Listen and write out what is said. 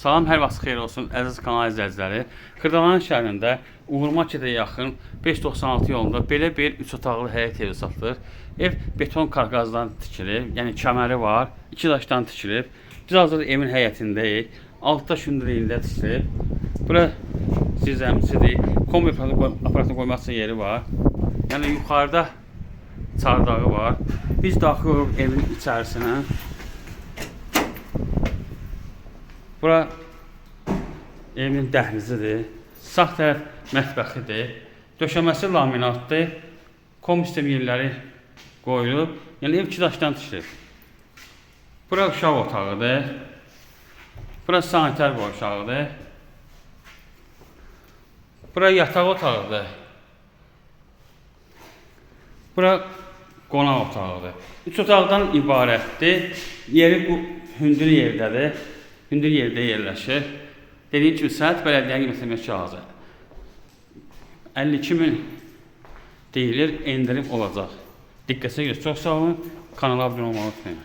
Salam, hər vaxt xeyir olsun əziz kanal izləyiciləri. Xırdalan şəhərində Uğur Marketə yaxın 596 yolunda belə bir 3 otaqlı həyət evi satılır. Ev beton karkazdan tikilib, yəni kəməri var, iki daşdan tikilib. Biz hazırda evin həyətindəyik. Altda hündürlüyündə tikilib. Bura zirzəmisidir. Kombi aparatını qoymaq üçün yeri var. Yəni yuxarıda çardağı var. Biz daxil oluruq evin içərisinə. Bura evin dəhlizidir. Sağ tərəf mətbəxidir. Döşəməsi laminatdır. Kombi sistem yerləri qoyulub. Yəni ev iki daşdan tikilib. Bura uşaq otağıdır. Bura sanitar qovşağıdır. Bura yataq otağıdır. Bura qonaq otağıdır. Üç otaqdan ibarətdir. Yeri bu hündür yerdədir. Hündür yerdə yerləşir. Dediyim kimi sənəd bələdiyyənin qiymətlənmə kağızı. 52 min deyilir, endirim olacaq. Diqqətinizə görə çox sağ olun. Kanala abunə olmağı unutmayın.